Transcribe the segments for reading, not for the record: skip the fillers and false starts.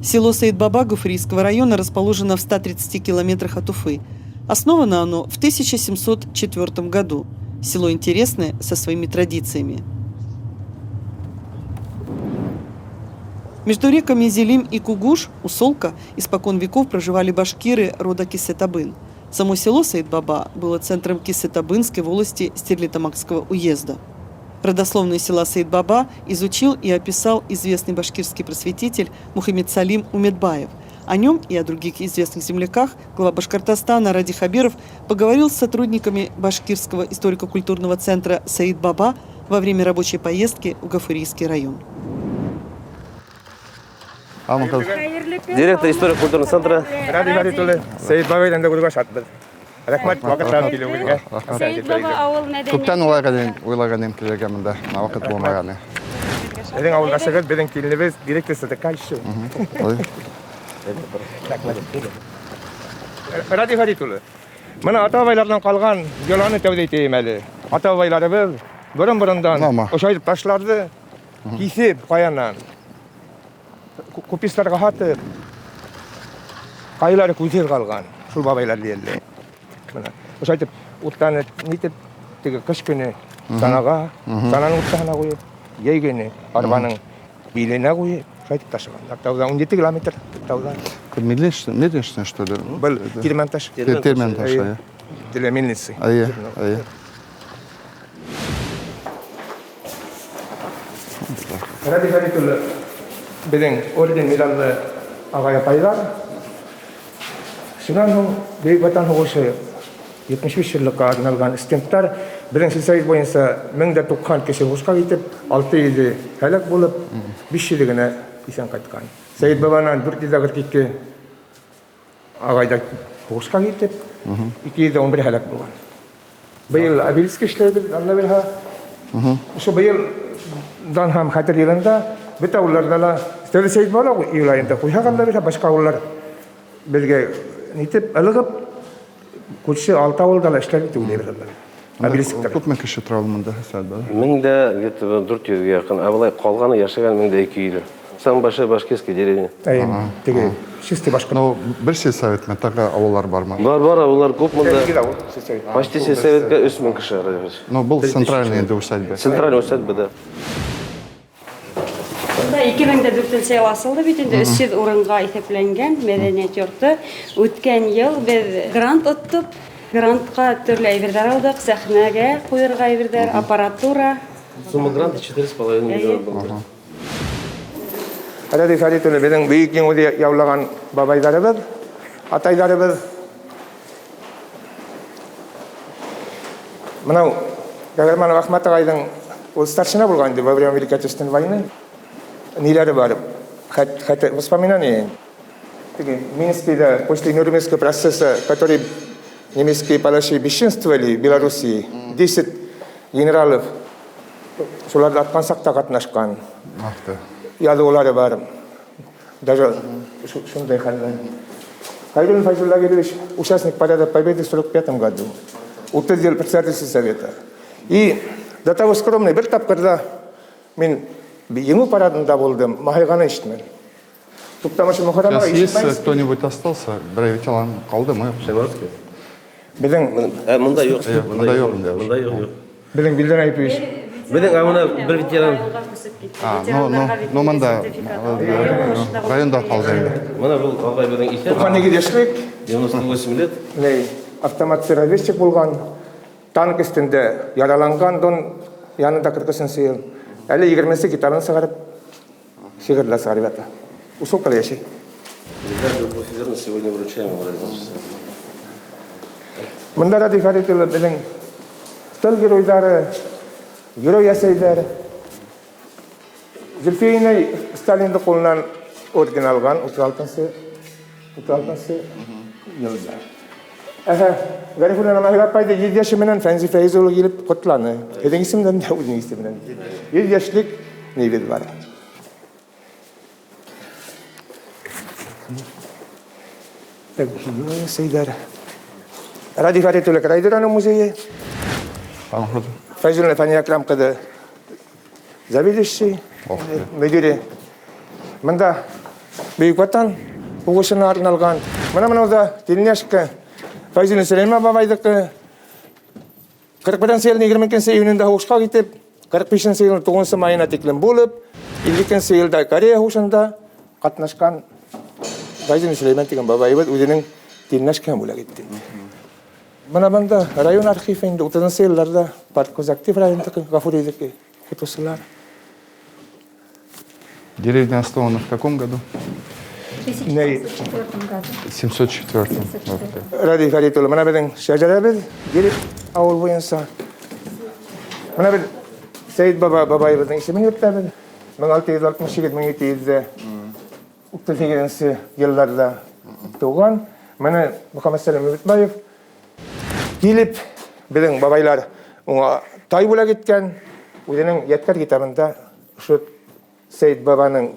Село Саид-Баба Гафурийского района расположено в 130 километрах от Уфы. Основано оно в 1704 году. Село интересное со своими традициями. Между реками Зелим и Кугуш, Усолка, испокон веков проживали башкиры рода Кисетабын. Само село Саид-Баба было центром Кисетабынской волости Стерлитамакского уезда. Родословную села Саид-Баба изучил и описал известный башкирский просветитель Мухаммед Салим Уметбаев. О нем и о других известных земляках глава Башкортостана Ради Хабиров поговорил с сотрудниками Башкирского историко-культурного центра Саид-Баба во время рабочей поездки в Гафурийский район. Директор историко-культурного центра. Радий Фәрит улы, Сәйет бабайҙан да күргән шатбыҙ. Рәхмәт, ваҡытланып килеүегеҙгә. Сәйет баба ауыл мәҙәниәт. Күптән уйлаған идем килергә монда, ваҡыт булмаған. Беҙҙең ауылдашығыҙ, беҙҙең киленебеҙ, директор СДК еще. Ой. Радий Фәрит улы, бына ата-бабайларҙан ҡалған йоланы тәүҙә әйтәйем әле. Ата-бабайларыбыҙ борон-борондан Нама. ошайтып ташларҙы киҫеп ҡаянан купистарға һатып, ҡайһылары күҙһеҙ ҡалған, шул бабайлар тиерлек. Бына ошайтып уттаны нитеп, теге ҡыш көнө санаға, сананың уртаһына ҡуйып, йәй көнө арбаның биленә ҡуйып, ошайтып ташығандар. Тауҙан 17 километр тауҙан. Мельничная, что ли? Был тирмән таш. Тирмән таш, Эйе. эйе. Для мельницы. Эйе, эйе. Радий Фәрит улы, беҙҙең орден медаллы ағай апайҙар. Шунан һуң Бөйөк Ватан һуғышы 75 йыллыҡҡа арналған стендтар. Беҙҙең сельсовет буйынса 1090 кеше һуғышҡа китеп, 600 һәләк булып, 500 генә иҫән ҡайтҡан. Сәйет бабанан 442 ағайҙар һуғышҡа китеп, 211 һәләк булған. Быйыл обелиск эшләйбеҙ, Алла бирһә. Ошо быйыл дан һәм хәтер йылында бөтә ауылларҙа ла Тәүҙә Сәйет баба июль айында ҡуйһаҡ, Алла бирһә, башҡа ауыллар беҙгә нитеп ылығып, күрше алты ауылда ла эшләр бит уйлайбыҙ, Алла бирһә. Обелисктар. Күпме кеше тора ул монда, Сәйет баба? Мең дә где-то 400-гә яҡын. Ә былай ҡалғаны йәшәгән 1200. Самая большая башкирская деревня. Әйе, теге чистый башҡорт. Ну, бер сельсовет ме, тағы ауыллар бармы? Бар, бар, ауыллар күп монда. Сигеҙ ауыл, сельсовет. Почти сельсоветка 3000 кеше, Радий Фәритович. Ну, был центральный инде усадьба. Центральная усадьба, да. Бында 2004 йыл асылды бит инде, 300 урынға иҫәпләнгән мәҙәниәт йорто. Үткән йыл беҙ грант оттоҡ. Грантҡа төрлө әйберҙәр алдыҡ, сәхнәгә ҡуйырға әйберҙәр, аппаратура. Сумма гранта 4,5 миллиона было. Радий Фәрит улы, беҙҙең бөйөк еңеүҙе яулаған бабайҙарыбыҙ, атайҙарыбыҙ. Мынау Гагарманов Ахмат ағайҙың, ул старшина булған инде во время Великой Отечественной войны. Ниләре бар, хәт воспоминания. Теге Минскийда после Нюрнбергского процесса, который немецкие палачи бесчинствовали в Белоруссии, 10 генералов шуларҙы атҡан саҡта ҡатнашҡан. Ах ты. Яҙыулары бар. Даже шундай хәлдәр. Хайруллин Файзулла Гелевич, участник Парада Победы в 45 году. Утыҙ йыл председатель сельсовета. И до того скромный, бер тапҡырҙа мин Еңеү парадында булдым, маһайғаны ишетмәнем. Туҡтамыш Мөхәррәм Сейчас ағай есть ишетмәйсез. кто-нибудь остался? Берәй ветеран ҡалдымы? Шаймаровский? Беҙҙең Мында юҡ. Мында юҡ инде. Мында юҡ, юҡ. Беҙҙең Билдән Әйүпович. Беҙҙең бына бер ветеран. А, ну, мында, районда ҡалды инде. Бына был ағай беҙҙең иҫән. 98 йәшлек. 98 лет. Ней, автоматсы разведчик булған, танк өҫтөндә яраланған, дон янында 43 йыл. Әле 20 китабын сығарып, шиғырлар сығарып ята. Усолкала йәшәй. Медаль «Любовь и верность» сегодня вручаем, Владимир Владимирович. Мында Радий Фәрит улы беҙҙең тыл геройҙары, герой әсәйҙәр. Зөлфиә инәй Сталинды ҡулынан орден алған 36-сы йылда. Әһә, Ғәрифуллина Маһир апайҙы 100 йәше менән Фәнзи Фәйз улы килеп ҡотланы. Һеҙҙең исемдән дә, үҙенең исеменән. 100 йәшлек нейбеҙ бар. Так, Сейдар. Радий Фәрит улы Крайҙы районы музейы. Фәйзуллина Фәния Әкрам ҡыҙы заведующий, Ох ты. мөдире. Мында Бөек Ватан һуғышына арналған. Менә монда тельняшка Файзуллин Сөләйман бабайҙыҡы. 41 елның 22 июнендә һуғышҡа китеп, 45 елның 9 майына тиклем булып, 52 елда Корея һуғышында ҡатнашҡан Файзуллин Сөләйман тигән бабайыбыҙ үҙенең тельняшкаһын бүләк итте. Менә бында район архивы инде 30 йылларҙа парткомактив районындагы Гафуриҙеке фотосылар. Деревня основана в каком году? В 1704 году. В 704. 704. Радий Фәрит улы, менә беҙҙең шәжәрәбеҙ Ерек ауыл буйынса. Менә беҙ Сәйет баба бабайыбыҙҙың исемен йөрөтәбеҙ. 1668-1738 йылларҙа тыуған. Менә Мөхәммәтсәләм Өметбаев килеп, беҙҙең бабайлар уңа тай бүләк иткән. Үҙенең Ядкәр китабында ошо Сәйет бабаның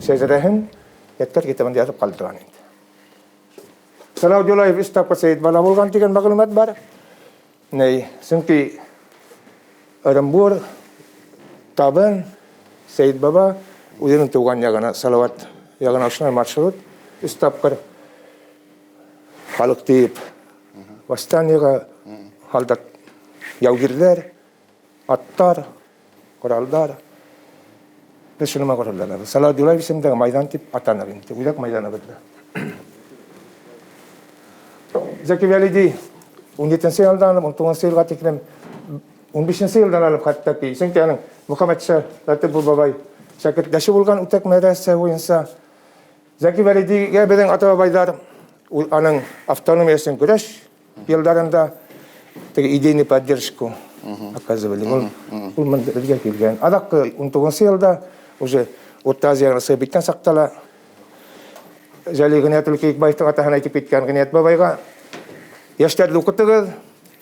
шәжәрәһен Ядкәр китабында яҙып ҡалдырған инде. Салават Юлаев өс тапҡыр Сәйет бала булған тигән мәғлүмәт бар. Ней, сөнки Ырымбур, Табын, Сәйет баба үҙенең тыуған яғына, Салават яғына ошондай маршрут өс тапҡыр халыҡ тиеп восстаниеға һалдат яугирҙәр, аттар, ҡоралдар. Беҙ шуны менән ғорурланабыҙ. Салават Юлаев исемендәге майҙан тип атаныр инде. Үҙәк майҙаны беҙҙә. Зәки Вәлиди 17 йылдан алып 19 йылға тиклем 15 йылдан алып хатта ки, сөнки аның Мөхәммәтша Латыпов бабай шәкерттәше булған үтәк мәдрәсә буйынса. Зәки Вәлидигә беҙҙең ата-бабайҙар аның автономиясын көрәш йылдарында теге идейный поддержку оказывали. Ул монда беҙгә килгән. Аҙаҡҡы 19 йылда уже Урта Азияға сығып киткән саҡта ла Жәли Ғиниәтулла Кейекбаевтың атаһын әйтеп киткән Ғиниәт бабайға: йәштәрҙе уҡытығыҙ,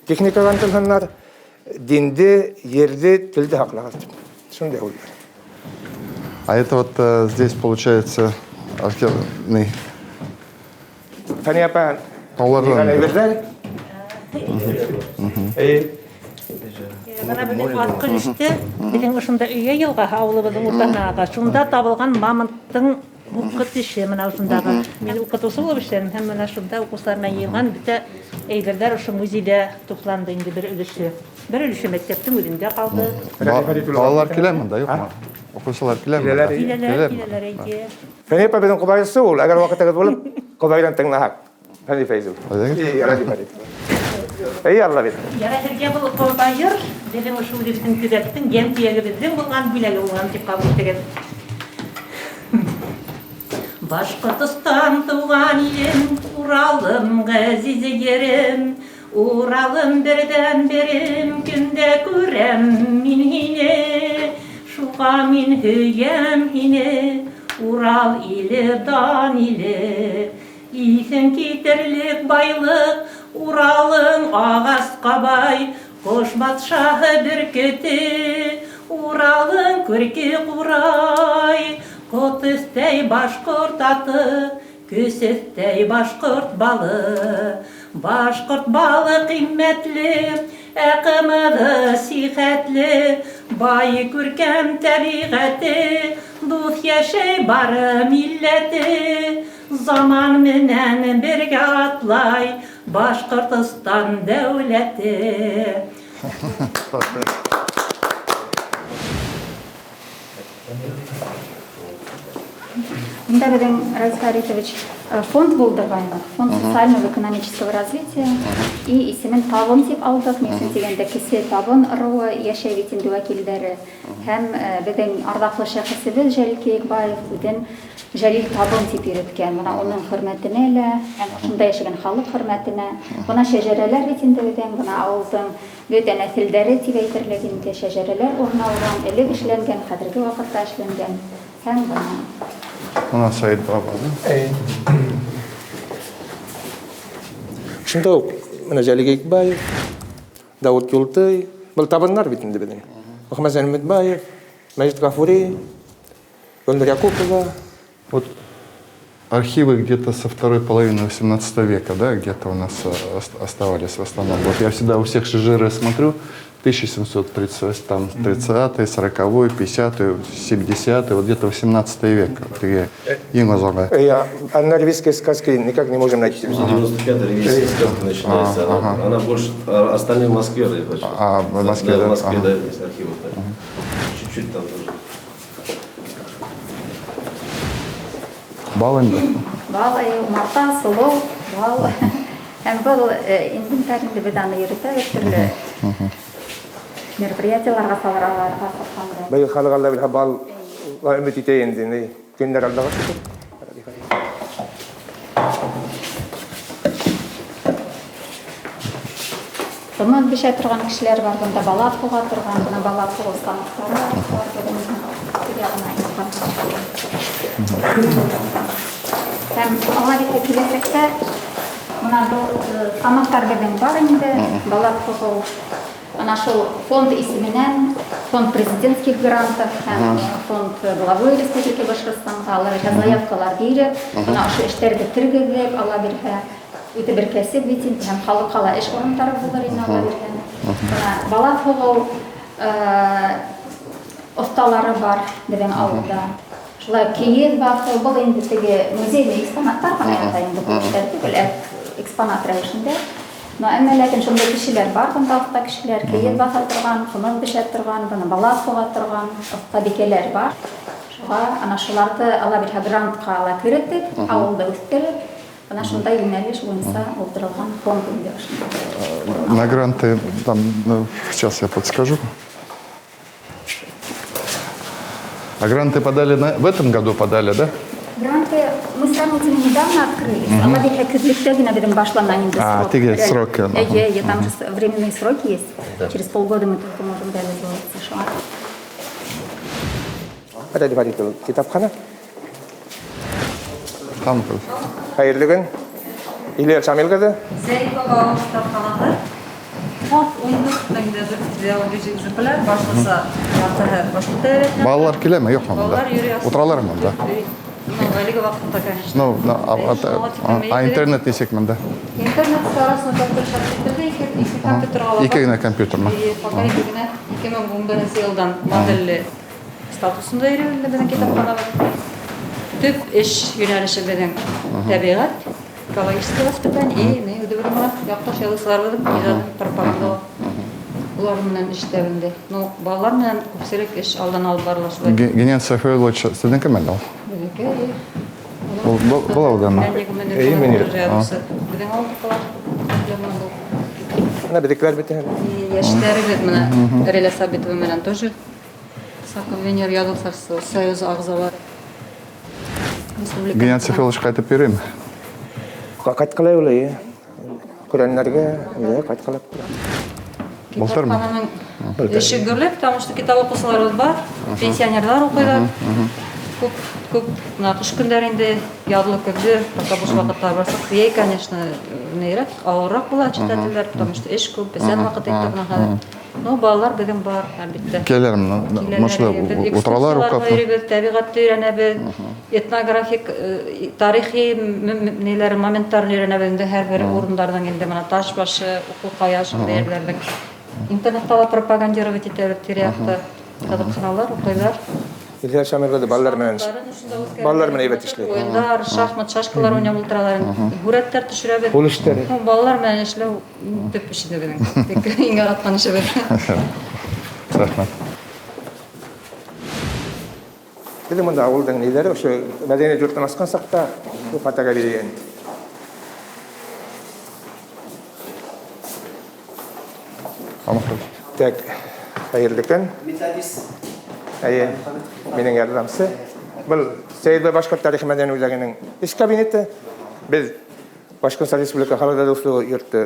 техникаға ынтылһыннар, динде, ерҙе, телде һаҡлағыҙ тип. Шундай уйлар. А это вот здесь получается архивный Фәниә апа, Тауларҙан. йыйған әйберҙәр. Эй. Бына беҙҙең аҫҡы өлөштә, беҙҙең ошонда Өйә йылғаһы ауылыбыҙҙың уртаһына аға. Шунда табылған мамонттың һуңғы теше мына ошондағы. Мин уҡытыусы булып эшләнем һәм мына шунда уҡыусылар менән йыйған бөтә әйберҙәр ошо музейҙа тупланды инде бер өлөшө. Бер өлөшө мәктәптең үҙендә ҡалды. Балалар килә монда, юҡмы? Уҡыусылар килә монда? Киләләр. Киләләр, киләләр, әйе. Фәниә апа беҙҙең ҡобайырсы ул, әгәр ваҡытығыҙ булып, ҡобайырҙан тыңлаһаҡ. Фәни Фәйзуллин. Әйҙәгеҙ. Эй, Радий Фәрит. Эй, Алла бирһен. Ярай, һеҙгә был ҡобайыр беҙҙең ошо үҙебеҙҙең төбәктең йән төйәгебеҙҙең булған бүләге булған тип ҡабул итегеҙ. Башҡортостан тыуған илем, Уралым, ғәзиз ерем, Уралым берҙән берем, көндә күрәм мин һине, шуға мин һөйәм һине, Урал иле, дан иле, иҫең китерлек байлыҡ, Уралың ағасҡа бай, ҡош батшаһы бөркөтө, Уралың күрке ҡурай, ҡот өҫтәй башҡорт аты, көс өҫтәй башҡорт балы, башҡорт балы ҡиммәтле, ә ҡымыҙы сихәтле, бай күркәм тәбиғәте, дуҫ йәшәй бары милләте, заман менән бергә атлай Башҡортостан дәүләте. Унда беҙҙең Радий Фаритович фонд булдырғайныҡ, фонд социального экономического развития, и исемен Табын тип алдыҡ. Ни өсөн тигәндә, кесе Табын ырыуы йәшәй бит инде вәкилдәре. Һәм беҙҙең арҙаҡлы шәхесебеҙ Жәлил Кейекбаев үҙен Жәлил Табын тип йөрөткән. Бына уның хөрмәтенә лә, һәм ошонда йәшәгән халыҡ хөрмәтенә. Бына шәжәрәләр бит инде үҙең, бына ауылдың бөтә нәҫелдәре тип әйтерлек инде шәжәрәләр урын алған, элек эшләнгән, хәҙерге ваҡытта эшләнгән. Һәм бына. У нас Саид баба, да? Эй. Шунда уҡ бына Жәлил Кейекбаев, Дауыт Юлтый, был табыннар бит инде беҙҙең. Мөхәммәтжан Өметбаев, Мәжит Ғафури, Гөлнур Якупова. Вот архивы где-то со второй половины 18 века, да, где-то у нас оставались в основном. Вот я всегда у всех шежиры смотрю, 1738, там, 30 40 50 70 вот где-то 18 век. Теге иң оҙағы. Я, а норвежские сказки никак не можем найти. 95-й ревизия сказка начинается. Она больше, а остальные в Москве. А, в Москве, да? да? В Москве, Ага. да, есть архивы. Да. Чуть-чуть там тоже. Бал инде. Бал, умарта, сылыу, бал. Һәм был инвентарь инде беҙ аны йөрөтәбеҙ төрлө мероприятиеларға салыраларға саҡланды. Быйыл халыҡ Алла билһә балға өмөт итә инде. Ни, Көннәр аллаға шөкөр. Ҡымыҙ бешә торған кешеләр бар, бында балаҫ һуға торған, бына балаҫ һуғыу станоктары бар, беҙҙең яғына инған. Һәм алла бирһә киләсәктә бына был станоктар беҙҙең бар инде, балаҫ һуғыу. Ана шул фонд исеменән, фонд президентских грантов һәм фонд главы Республики Башҡортостанға алла бирһә заявкалар биреп, бына ошо эштәрҙе тергеҙеп, алла бирһә үте бер кәсеп бит инде, һәм халыҡҡа ла эш урындары булыр ине алла бирһә. Бына балаҫ һуғыу оҫталары бар беҙҙең ауылда. Шулай кейеҙ баҫыу, был инде теге музейный экспонаттар ғына ята инде, был эштәр түгел, ә экспонат рәүешендә. Но әммә ләкин шундай кешеләр бар, бында оҫта кешеләр, кейеҙ баҫа торған, ҡымыҙ бешә торған, бына балаҫ һуға торған оҫтабикәләр бар. Шуға ана шуларҙы ала бирһә грантҡа ла керетеп, ауылды үҫтереп, бына шундай йүнәлеш буйынса булдырылған фонд инде ошондай. На гранты там, ну, сейчас я подскажу. А гранты подали в этом году подали, да? Гранты мы сравнительно недавно открылись. Алла бирһә көҙлөктә генә беҙҙең башлана инде А, срок. теге сроки, ага. Эйе, эйе, там же временные сроки есть. Через полгода мы только можем реализовываться. Шуңа. Радий Фаритович, китапхана. Там Хәйерле көн. Илер Шамил ҡыҙы. Сәйет баба китапханаһы. Фонд 14 400 экземпляр, башлыса яртыһы башҡорт әҙәбиәтенән. Балалар киләме, юҡмы монда? Балалар йөрөй. Ултыралармы монда? Ну, әлеге ваҡытта, конечно. Ну, а интернет нисек монда? Интернет арасында компьютер шарт ителде, ике компьютер ала. Ике генә компьютермы? Пока ике генә. 2011 йылдан модельле статусында йөрөй инде беҙҙең китапханабыҙ. Төп эш йүнәлеше беҙҙең тәбиғәт, экологическое воспитание и ни үҙебеҙ менән яҡташ яҙыусыларыбыҙҙың ижадын пропагандалау. Улар менән эштә инде. Ну, балалар менән күпселек эш алдан алып барыла шулай. Геннадий Сафойлович һеҙҙеңкеме әллә ул? Беҙҙеке, эйе. Был ауылданмы? Эйе, мин Беҙҙең ауылдыҡылар. Бына беҙҙекеләр бөтәһе. Йәштәребеҙ менән Рәйлә Сабитова менән тоже Саков Венер яҙыусылар союзы ағзалары. Республика. Геннадий Сафойлович ҡайтып йөрөймө? Ҡайтҡылай ул, эйе. Ҡөрьәннәргә, эйе, ҡайтҡылап тора. Былтырмы? Китапхананың эше гөрләп, потому что китап уҡыусыларыбыҙ бар, пенсионерҙар уҡыйҙар. Күп, күп, бына ҡыш көндәре инде яҙлы көҙлө, пока буш ваҡыттар барсаҡ, йәй, конечно, нейрәк, ауырыраҡ була читательдәр, потому что эш күп, бесән ваҡыты итә бына хәҙер. Ну, балалар беҙҙең бар, әлбиттә. Киләләрме? Мошла Беҙ ултыралар экскурсияларға уҡып. йөрөйбөҙ, тәбиғәтте өйрәнәбеҙ, этнографик, тарихи неләр, моменттарын өйрәнәбеҙ инде һәр бер урындарҙың инде бына таш башы, Уҡлы шундай ерҙәрҙең. Интернетта ла пропагандировать итәбеҙ тирә-яҡты. Ҡыҙыҡһыналар, уҡыйҙар. Илһар Шамил ҡыҙы балалар менән балалар менән әйбәт эшләй. Уйындар, шахмат, шашкалар уйнап ултыралар. Һүрәттәр төшөрәбеҙ. Ҡул эштәре. Ну, балалар менән эшләү төп эш инде беҙҙең. Тик иң яратҡан эшебеҙ. Рәхмәт. Беҙҙең бында ауылдың ниҙәре ошо мәҙәниәт йортон асҡан саҡта бу фотогалерея. Так, хәйерле көн. Методист. Әйе, минең ярҙамсы. Был Сәйетбай башҡорт тарихи мәҙәни үҙәгенең эш кабинеты. Беҙ Башҡортостан Республика халыҡ дуҫлығы йорто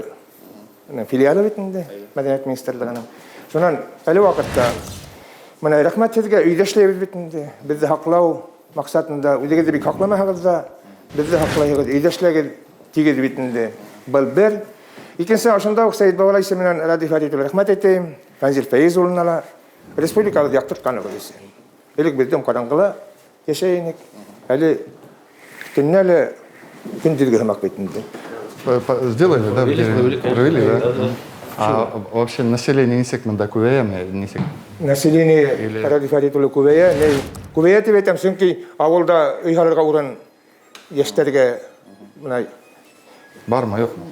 филиалы бит инде, Мәҙәниәт министрлығының. Шунан әле ваҡытта мына рәхмәт һеҙгә, өйҙә эшләйбеҙ бит инде. Беҙҙе һаҡлау маҡсатында үҙегеҙҙе бик һаҡламаһағыҙ ҙа, беҙҙе һаҡлайһығыҙ, өйҙә эшләгеҙ тигеҙ бит инде. Был бер. Икенсе, ошонда уҡ Сәйет бабалай исеменән Радий Фәритович рәхмәт әйтәйем. Фәнзил Фәйз улына ла республикабыҙ яҡтыртҡанығыҙ өсөн. Элек беҙ ҡараңғыла йәшәй инек. Әле төнлә лә көндөҙгө һымаҡ бит инде. Сделали, да? Провели, провели, конечно. Провели, да? Да, да. А вообще население нисек бында күбәйәме, нисек? Население Или- Радий Фәрит улы күбәйә. Ни, күбәйә дип әйтәм, чөнки авылда өй һалырга урын яшьләргә менә Бармы, юҡмы?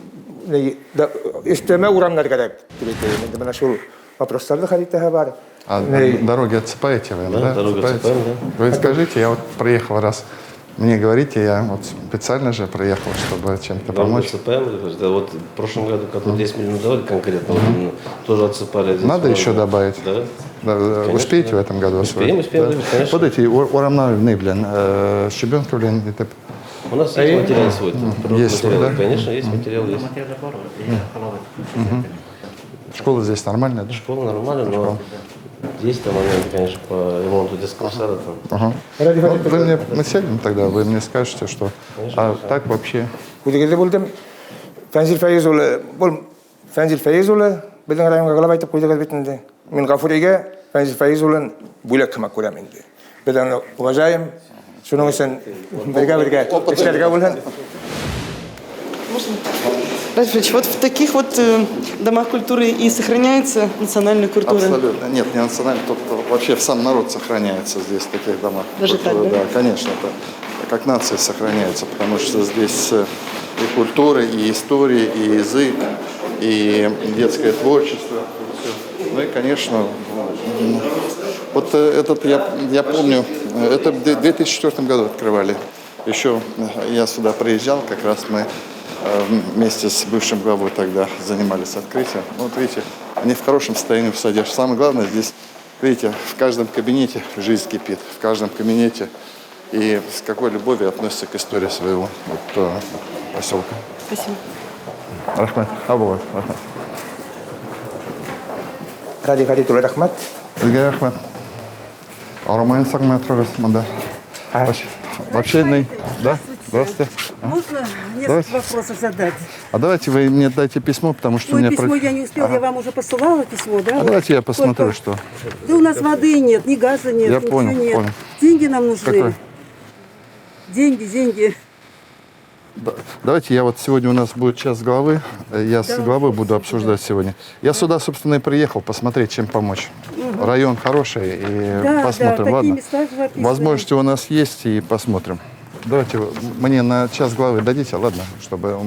ни, да, өҫтәмә урамнар кәрәк дип әйтәйем. Инде менә шул вопросларҙы хәл итәһе бар. А Ни, дороги отсыпаете вы, Да, да? дорогу Отсыпаете? отсыпаем, да. Вы скажите, я вот проехал раз, мне говорите, я вот специально же приехал, чтобы чем-то Дорогу помочь. отсыпаем. Да, вот в прошлом году, когда 10 миллионов давали конкретно, вот именно, тоже отсыпали. Здесь Надо много. еще добавить? Да. Да, Конечно, успеете да. в этом году Успеем, освоить? успеем, Да. да, конечно. Вот эти урамнарны, блин, щебенка, блин, это У нас есть материал свой. там, природный Есть свой, материал. да? Конечно, есть материал, есть. школа здесь нормальная, да? Школа нормально, но есть там моменты, конечно, по ремонту детского сада. Там. Ага. Радий Ну, Фәрит вы мне, мы сядем тогда, вы мне скажете, что... А так вообще... Күҙегеҙҙе булдым. Фәнзил Фәйез улы, был Фәнзил Фәйез улы беҙҙең районға глава итеп ҡуйҙығыҙ бит инде. Мин Ғафуриға Фәнзил Фәйез улын бүләк һымаҡ күрәм инде. Беҙ уны уважаем. Шуның өсөн бергә-бергә эшләргә булһын. Радий Фаритович, вот в таких вот домах культуры и сохраняется национальная культура? Абсолютно. Нет, не национальный, тут вообще сам народ сохраняется здесь, в таких домах. Даже так, культуры, да? Да, конечно, это как нация сохраняется, потому что здесь и культура, и история, и язык, и детское творчество. Ну и, конечно, вот этот, я помню, это в 2004 году открывали. Еще я сюда приезжал, как раз мы вместе с бывшим главой тогда занимались открытием. Ну, вот видите, они в хорошем состоянии содержатся. Самое главное здесь, видите, в каждом кабинете жизнь кипит, в каждом кабинете. И с какой любовью относятся к истории своего вот, поселка. Спасибо. Рәхмәт. Абуға, рәхмәт. Радий Фәрит улы, рәхмәт. Һеҙгә рәхмәт. Ауырымайынса ғына тороғоҙ бында. Вообще, вообще, не- да? Здравствуйте. Можно несколько Давайте. вопросов задать? А давайте вы мне дайте письмо, потому что Ой, у меня... письмо я не успела, я вам уже посылала письмо, да? А давайте я посмотрю, Только- что. Да у нас воды нет, ни газа нет, Я ничего понял, нет. понял. Деньги нам нужны. Какой? Деньги, деньги. Да, давайте я вот сегодня у нас будет час главы, я с главой буду обсуждать сегодня. Я сюда, собственно, и приехал посмотреть, чем помочь. Район хороший, и Да, посмотрим, да, такие ладно? места живописные. Возможности у нас есть, и посмотрим. Давайте вы мне на час главы дадите, ладно, чтобы...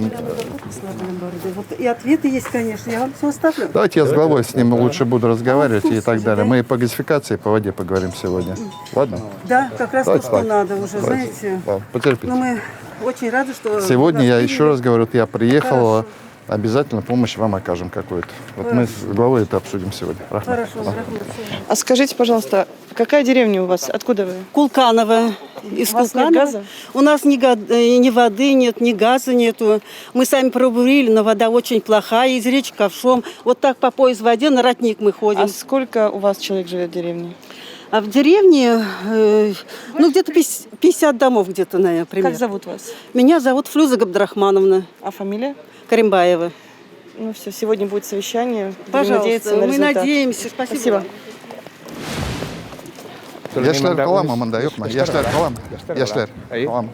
Вот и ответы есть, конечно, я вам все оставлю. Давайте я с главой с ним лучше буду разговаривать А, и так слушайте, далее. да? Мы и по газификации, и по воде поговорим сегодня. Ладно? Да, как раз то, Давайте что так. надо уже, Давайте. знаете. Да, потерпите. Но мы очень рады, что... Сегодня нас я приняли. еще раз говорю, вот я приехал, Хорошо. обязательно помощь вам окажем какую-то. Вот мы с главой это обсудим сегодня. Рәхмәт. Хорошо, Да. рәхмәт. А скажите, пожалуйста, какая деревня у вас? Откуда вы? Кулканово. Из У вас нет Кулканова. газа? У нас ни воды нет, ни газа нету. Мы сами пробурили, но вода очень плохая, из речки ковшом. Вот так по пояс в воде на родник мы ходим. А сколько у вас человек живет в деревне? А в деревне, ну, где-то 50 домов где-то, наверное, примерно. Как зовут вас? Меня зовут Флюза Габдрахмановна А фамилия? Каримбаева. Ну все, сегодня будет совещание. Будем Пожалуйста, надеяться на мы результат. надеемся. Спасибо. Спасибо. Йәштәр ҡаламы бында, юҡмы? Йәштәр ҡаламы? Йәштәр ҡаламы?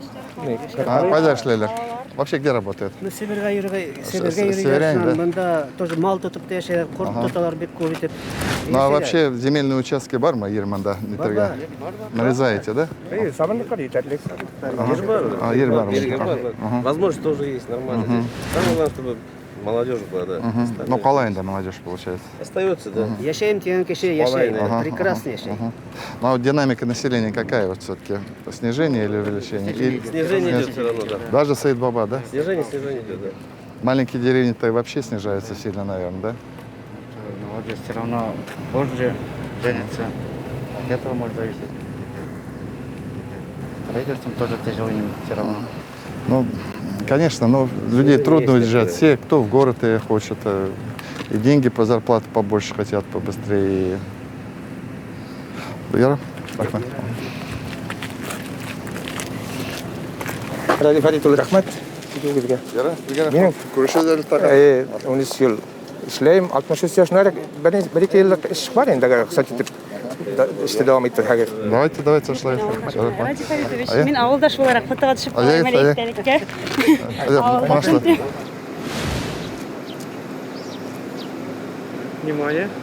А, ҡайҙа эшләйҙәр? Вообще где работают? Ну, Себергә йөрөргә, Себергә Северяне, йөрөргә да? Бында тоже мал тотоп та йәшәйҙәр, ҡорт тоталар бик күп итеп. Ну а вообще земельные участки бармы ер бында нитергә? Нарезаете, да? Әйе, сабынлыҡтар етерлек. Ер бар. А, ер бар. Ер бар. Возможность тоже есть, нормально. Здесь. Самое главное, чтобы молодежь была, да. Остальные- Ну, ҡала инде молодежь получается. Остается, да. Йәшәйем тигән кеше йәшәй, Ҡала, прекрасно йәшәй. Ну, а вот динамика населения какая вот все-таки? Снижение или увеличение? Или- Снижение идет все равно, да. Даже Саид-Баба, да? Снижение, снижение идет, да. Маленькие деревни-то и вообще снижаются сильно, наверное, да? Молодежь все равно позже женится. От этого может зависеть. Строительством тоже тяжело им все равно. Ну, конечно, но людей трудно есть удержать. такое. Все, кто в город и хочет, и деньги по зарплату побольше хотят, побыстрее. Ярар? Рәхмәт. Радий Фәрит улы, рәхмәт. Килеүегеҙгә. Ярар, Минең Күрешәбеҙ әле тағы. Әйе, 13 йыл эшләйем, 63 йәшенәрәк бер ике йыллыҡ эш бар инде, әгәр рөхсәт итеп эште дауам иттерһәгеҙ. Давайте, давайте, шулай. Радий Фәритович, Әйе. мин ауылдаш булараҡ фотоға төшөп Әйе, ҡалайым әле әйе. иҫтәлеккә. Машлы. внимание.